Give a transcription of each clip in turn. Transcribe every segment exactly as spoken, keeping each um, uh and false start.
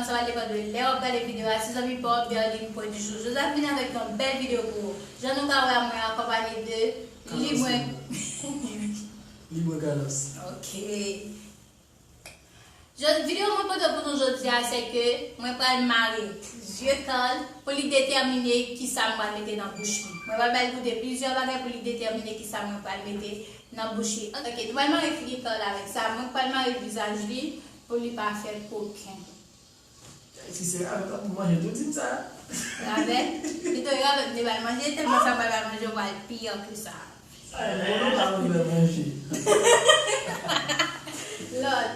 Sa va depann de lè w ap gade videyo a. Se zanmi pa w, Berline Production. Jodi a vin avèk yon bèl videyo pou ou. Jan nou ka wè, mwen akonpaye de Limwen. Limwen Carlos. Ok. Jodi, videyo mwen pote pou nou jodi a, se ke mwen pral mare zye Carl pou li detèmine kisa m pral mete nan bouch li. Mwen pral ba l goute plizyè bagay pou li detèmine kisa mwen pral mete nan bouch li. Ok, nou pral mare figi Carl avèk sa. Mwen pral mare vizaj li pou li pa fè koken. Si se ravèt la pou manje tou, di m sa. Ravèt? Pito ravèt m te ba l manje, tèlman sa m pral ba l manje, w pral pi an ke sa. Ay, bon, nou pa rive manje. Lòt.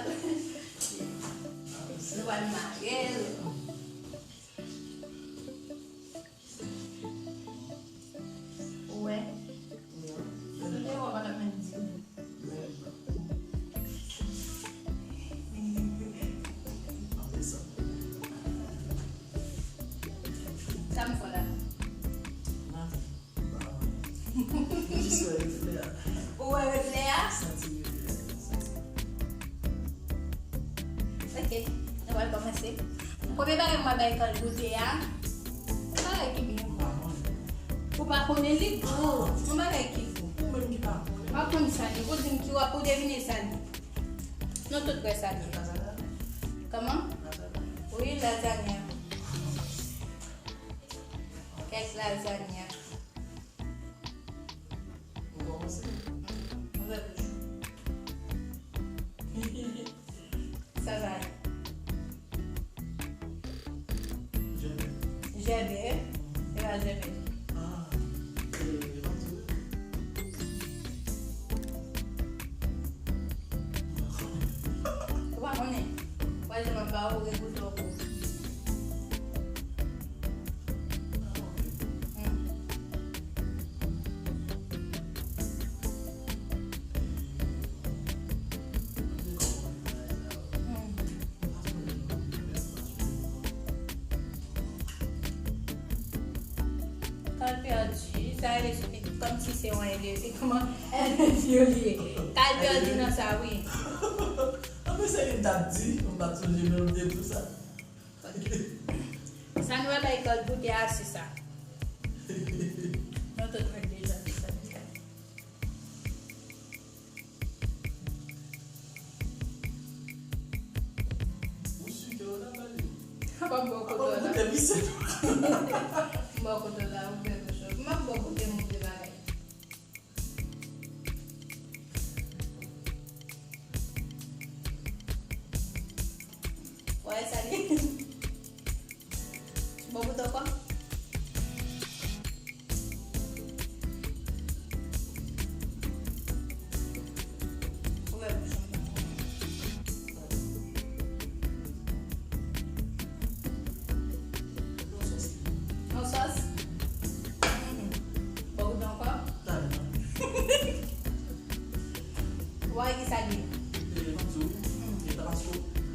Nou pral mare l. Ou wè? Ou te wè w pa t ap menm di. Sa m fè la? Jis wè reflè a. Ou wè reflè a? Santi reflè a. Santi. Ok, nou pral kòmanse. Premye bagay mwen bay Carl goute a, yon bagay ki byen. Ou pa konnen li gou. Yon bagay ki gou. Ou menm ki pa konnen. M ap konn sa li. Ou di m ki w ap, ou devine sa li. Nou tout wè sa li. Kòman? Wi, lazanya. Kèk lazanya. Nou kòmanse? Ouvè bouch ou. Sa sa ye? Jèbè. Jèbè? Se pa jèbè. Ah, e, e pa tou. Ou pa konnen? Ou pa janm ap ba ou regoute ankò. Carl pèdi, sa rele sou kòmsi se yon eleve, kòman eleve li ye? Carl pèdi nan sa, wi. Anpil se li m t ap di, m pa t sonje men m te di w sa. Sa nou pral bay Carl goute a, se sa. Nou tout wè deja, deja, deja. Ou si ke w ta pale. Apa m bò kote w la? Apa m goute misye? M bò kote w la, ouvè bouch ou. M ap bò kote m ouvri bagay. Wè sa li. Bon, bout ankò. Ouvè bouch ou. Yon sòs. Mhm. Bon, bout ankò. Wè ki sa li ye? E, m ap di w, e, tabasko.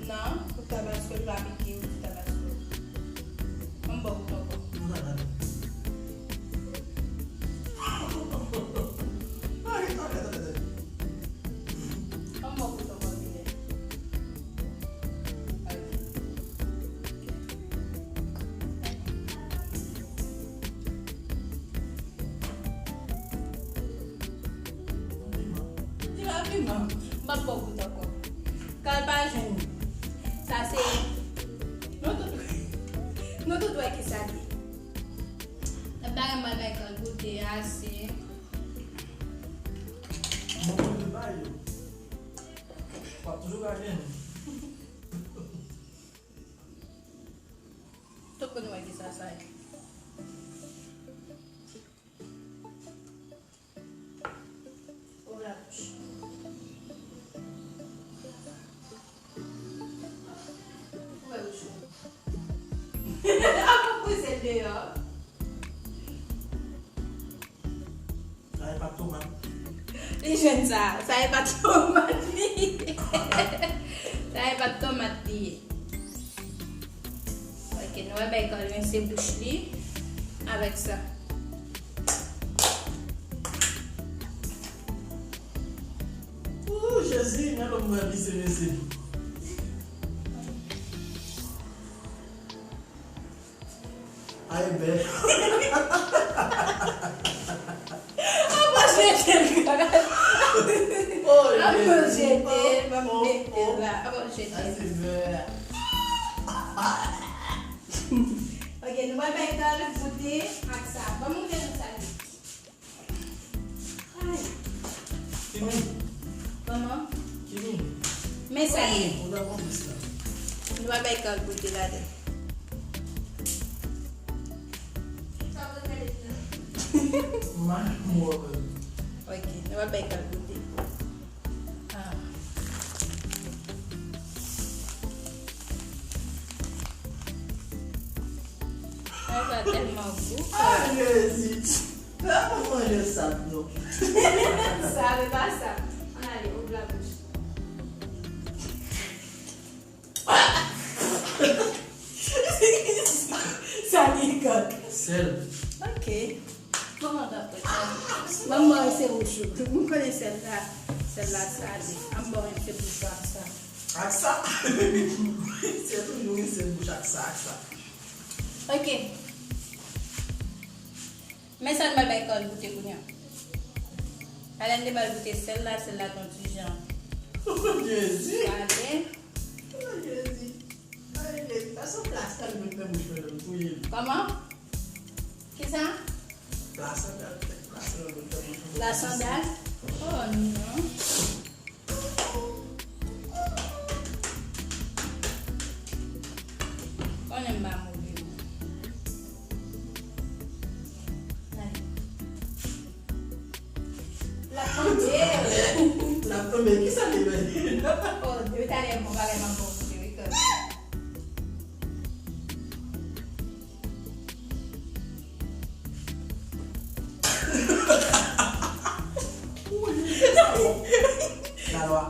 Non, pou tabasko, li pa pike, ou di tabasko. Ann bò kout ankò. Non, non, non. Ay, ay, ay, ay, ay. Ann bò kout ankò, Gilè. Ay. Li pa piman. M p ap fè w goute ankò. Kal pa jwenn li. Sa se, nou tout, nou tout wè ki sa li ye. Lòt bagay m pral bay Kal goute a, se. Bon, mwen pa yo. W ap toujou ka jwenn. Tout moun wè ki sa sa ye. Ouvè bouch. Ouvè bouch ou. Apa pouse l deyò. Sa e pat tomat. Li jwenn sa. Sa e pat tomat li. Sa e pat tomat li ye. Ok, nou wè bay Kal rinse bouch li avèk sa. Ooh, Jezi, men lòm mwen pise mesye. Ay, bè. Apa jete l, kaka. Oh, Apa Jezi. Jete l, m ap mete l la. Apa jete l. Ay, se bè. Ok, nou pral bay Carl goute ak sa. Ban m goute nan sa. Ay. Kimi. Kòman? Kimi. Men sa ye. Wi, ou nan konplis la. Nou pral bay Carl goute ladan. Sa w gade la? Mwen, mwen. Ok, nou pral bay Carl goute. Ah. Ay, sa tèlman gou. Ah, Jezi. Fè mwen manje sa, non. Sa, men pa sa. Ann ale, ouvri la bouch. Sa li gad. Sèl. Ok. Kòman w t ap fè sa? Ban m ba w se wouch ou. M konnen sèl la, sèl la sale. An m ba w se wouch ou ak sa. Ak sa? Se toujou wi se wouch ak sa, ak sa. Ok. Men sa n pral bay Carl goute kounye a. Alèn te ba l goute sèl la, sèl la t on ti jan. Jezi. Sale. Oh, Jezi. Ay, Jezi. Sa se plas Carl mwen fè bouch mwen nan touye m. Kòman? Kisa? Plas Carl fè, plas Carl mwen fè bouch mwen. La sandal? Oh, non. Konnen m pa move non. Gade. L ap tonbe. L ap tonbe. Kisa li fè? Oh, depi talè bon bagay m ap ba w goute wi, Carl. Lalwa.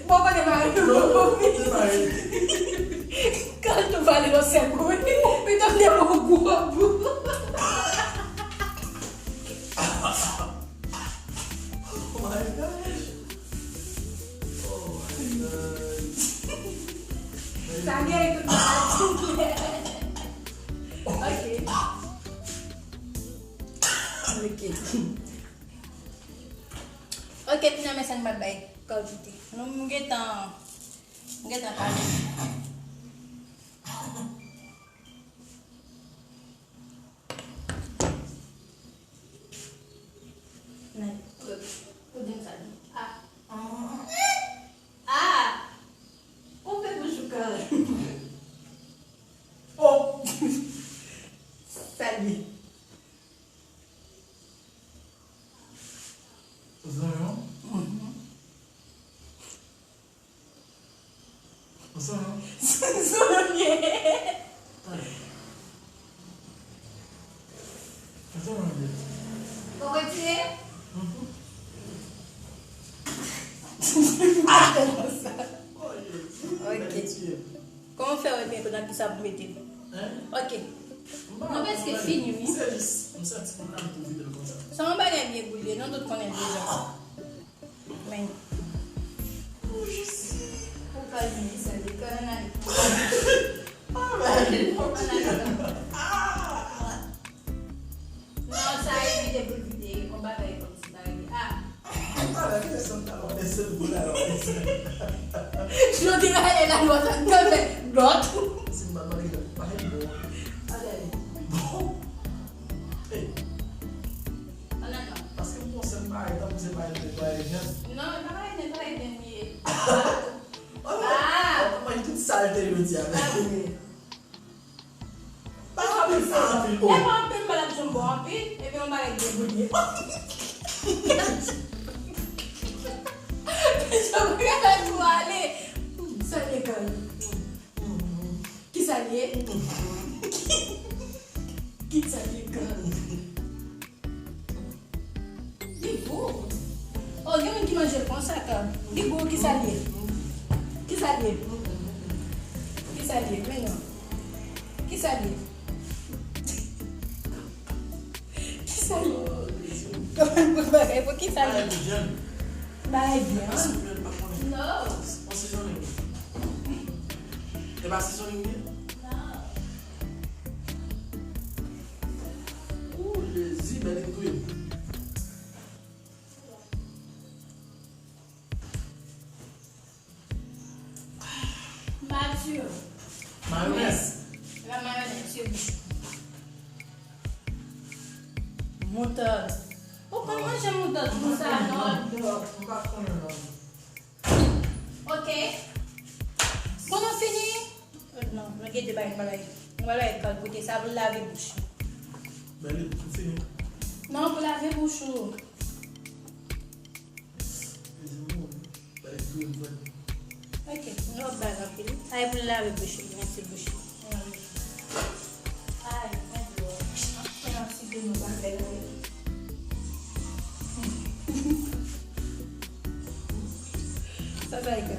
Bon, kote mari? Non, se mari. Carl tou vale yon sèl kou. Pito m te bon gwo bout. Oh my gosh. Oh my God. Sa gen tout bagay. Ok. Ok. Ok, kounye a men sa n ap bay Carl goute. Nou, m gentan, m gentan pale. Nan, ou di m sa di. Ah. Ah. Ou fè bouch ou kare. Oh. Sa li. Zonyon. Mhm. Zonyon. Zonyon. Tande. Zonyon. Ou retire? Mhm. Ah, tèlman sa. Oh, Jezi. Ok. Retire. Kòman w fè wè byen kote ak kisa pou mete l? Hein? Ok. Nou prèske fini, wi. Se jis, m santi moun nan tou vide l konsa. Se yon bagay byen boule, nou tout konnen l deja. Men. Ou jis. Ou pa li, sa li, kò nan ale. Ah, men. Kò nan ale. Ah. Non, sa evite pou l vide, yon bagay kòmsi bagay. Ah. Ala, ki leson ta lwa leson pou la lwa leson. Jodi a e la lwa sa, gade lòt. Si m pa pale, pa bon. Ala. Bon. Hey. Ala non. Paske m konsantre pa etan pou se pa etan pa etan. Non, e pa etan pa etan ye. Ah. Kòman tout sa l te jodi a? Ah, wi. Pa anpil sa anpil, oh. E pa anpil, m pa t ap janm ba w anpil, epi yon bagay ki deboule. Jan bagay la tou ale. Sa dekonn. Kisa l ye? Kisa dekonn? Li gou. Oh, gen moun ki manje l konsa, kan. Li gou, kisa l ye? Kisa l ye? Kisa l ye? Men non. Kisa l ye? Kisa l ye? Kòman pou bagay pou kisa l ye? Bagay vyann. Non. E pa sezon li ye? Ou Jezi, Bèlin touye m. Matur. Mayonèz. La mayonèz, se bouch. Moutad. Ou pa manje moutad konsa non. M pa konnen non. Ok. Bon, nou fini. Non, nou gen de bagay, bagay. Nou bagay kòl pou te sa pou lave bouch. Bèlin, nou fini. Non, pou lave bouch ou. Mezanmi, bagay dwe m vre. Ok, nou ap bay anpil. Ay pou lave bouch li, mèsi bouch li. Ay, mwen dlo. Anfen, yon ti dlo nou pa fè la. Sa sa e ka.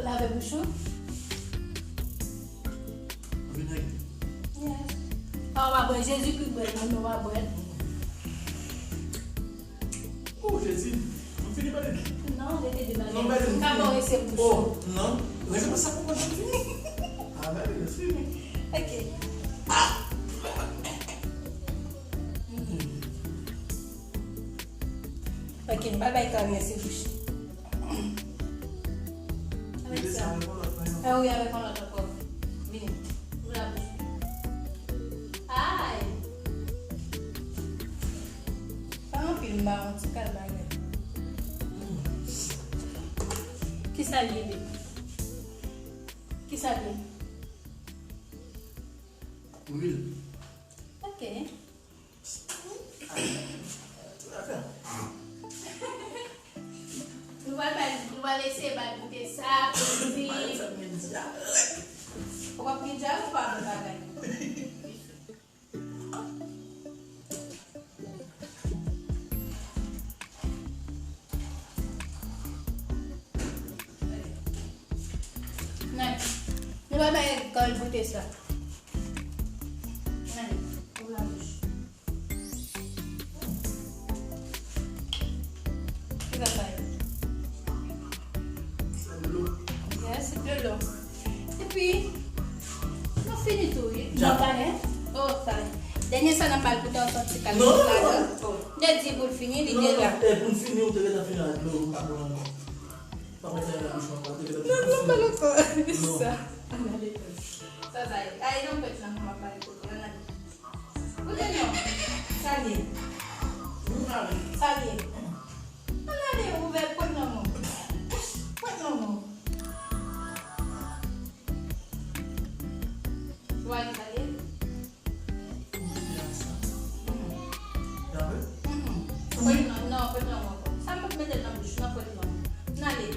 Pou lave bouch ou? Vinèg. Yes. Pa w pa bwè, Jezikri bwè, non, nou pa bwè. Oh, Jezi, m fini, Bèlin. Non, rete de bagay. Non, Bèlin, m fini. M ka ba w rese bouch ou. Oh, non. Rete pou sa pou mwen, m fini. Ah, Bèlin, m fini. Ok. Ok, m pa bay kari rese bouch. Avèk sa. Ah wi, avèk yon lòt ankò. Vini. Ouvri la bouch. Ay! Pa anpil, m ba yon ti kal bagay. Kisa l ye, baby? Kisa l ye? Lwil. Ok. Nou pral bay, nou pral eseye bay goute sa, pou l di. Ou p ap gen dyare ou pa bon bagay? Nan, nou pral bay kòl goute sa. Nan, ouvri la bouch. Ki sa sa ye? Sa dlo. Yes, dlo. Epi, nou fini tou, wi. Dja. Nan pale. Oh, sa. Dènye sa nan pale pou te yon sòti kal. Non, non, non, non. Oh. Te di pou l fini, li te la. Non, non, e pou l fini, ou te gentan fini ak dlo, ou pa pran ankò. Pa konn sa nan bouch mwen, ou te gentan fini. Non, non, pa ankò. Non. Sa. Ann ale. Sa, sa ye. Ay, non, pèt lan, kòman pale kote. Ann ale. Kote non? Sa l ye? Sa l ye? Ann ale, ouvè pòt lanmò. Pòt lanmò. Ou wè sa l ye? Mhm. Pòt lanmò, non, pòt lanmò. Sa m ap mete nan bouch, nan pòt lanmò. Ann ale.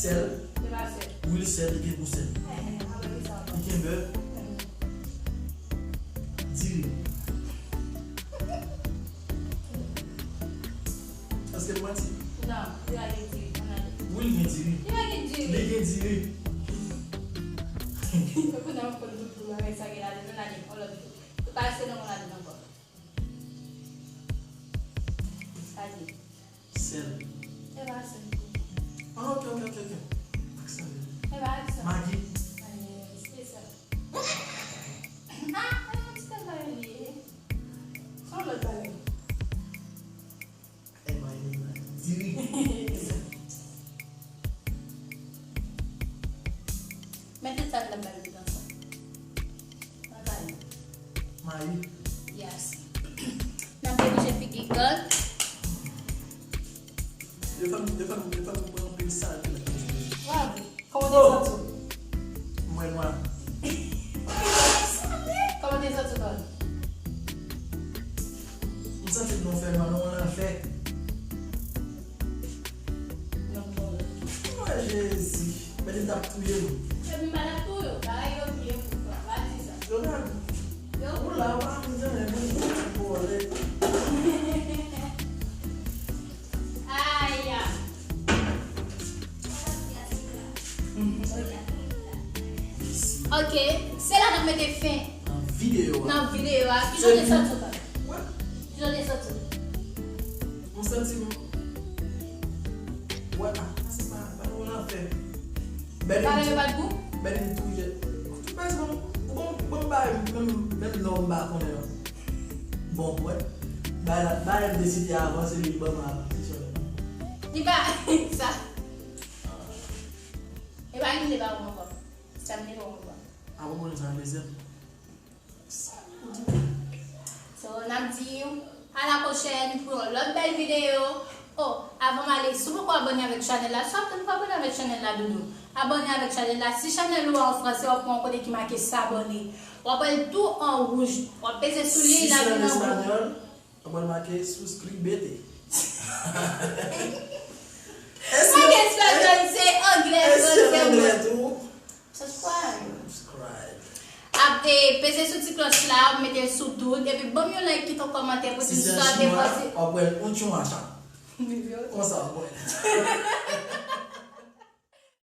Sèl. Se pa sèl. Lwil sèl, li gen gou sèl. Li gen bè. Diri. Èske m manti? Non, li pa gen diri. Ann ale. Wi, li gen diri. Li pa gen diri. Li gen diri. Mwen konn ap konn tout pou bagay sa gen ladan, ann ale, yon lòt kou. Ou ka rete nan yon ladan ankò. Sa ye. Sèl. E pa sèl. Ah, ok, ok, ok, ok. Ak sa menm. E pa ak sa. Magi. Ay, espesyal. Ah, e yon ti kal bagay li ye. Se yon lòt bagay. E magi la. Diri. Men tout sa nan bal li konsa. Mayi. Mayi. Yes. N ap dirije figi kòl. Yo fè m, yo fè m, yo fè m pran anpil sal ki nan bouch mwen. Waw, kòman w te santi w? Mwen nwa. Kòman w te santi w, kòl? M santi m nan fè mal, nan lanfè. Mwen Jezi. Men li t ap touye m. Epi m pa t ap touye w. Bagay yo touye m pou sa. Pa di sa. Yo gad. Yo touye m. Ou la, ou pa vin jan men, mwen, mwen, mwen, mwen. Aya. Ok, se la n ap mete fen nan videyo a. Nan videyo a. Kijan w te santi w, kòl? Kijan w te santi w? Santi m. Wè, a, se pa, pa nou nan fè. Bèl Bagay yo pa t gou? Bèl m toujou. Mèsi bon, bon, bon, bay, menm, menm non m pa konnen non. Bon, wè. Bay la, bay m deside avan, se li ban m a, se sè. Li pa, sa. E pa li m te ba ou ankò. Sa m te ba ou ankò. Avan konnen sa, dezyèm. So, n ap di a la pwochèn pou yon lòt bèl videyo. Oh, avan m ale, si w poko abòne avèk chanèl la, sa w ap tann pou abòne avèk chanèl la, doudou. Abòne avèk chanèl la. Si chanèl ou an fransè, w ap wè yon kote ki make s'abonner. W ap wè l tou an wouj. W ap peze sou li, Si l ap se an vin an wouj. Espanyòl, w ap wè l make suscríbete. Make espanyòl, se anglè, fransè, anglè tou. Subscribe. Subscribe. Ap, e, peze sou ti klòch la, ap mete l sou tout, epi ban m yon like, kite yon kòmantè pou di sa te panse. Si se an chinwa, w ap wè l yon chonwa cha. Konsa, w ap wè l.